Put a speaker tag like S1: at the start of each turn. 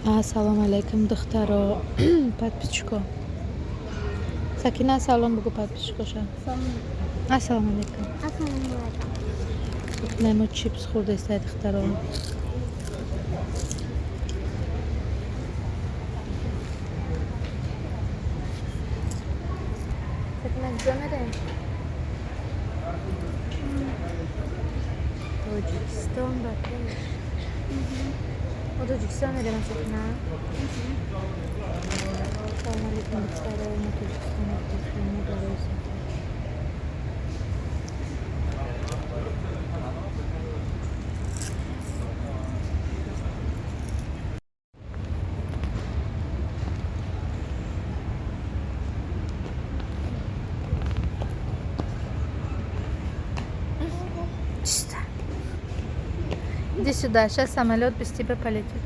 S1: Ассалому алайкум, духтаро, подписчико. Сакина, салом бугу подписчикоша. Ассалому алайкум.
S2: Ассалому алайкум.
S1: Сакина мо чипс хӯрдаистай, духтаро. Сакина, куҷо мерем? Тоҷикистон ба пеш. Мо Тоҷикистон мерем, Сакина. Салому алайкум, духтаро, мо Тоҷикистон рафтем, мо барои сафар. Чисто. Иди сюда, сейчас самолет без тебя полетит.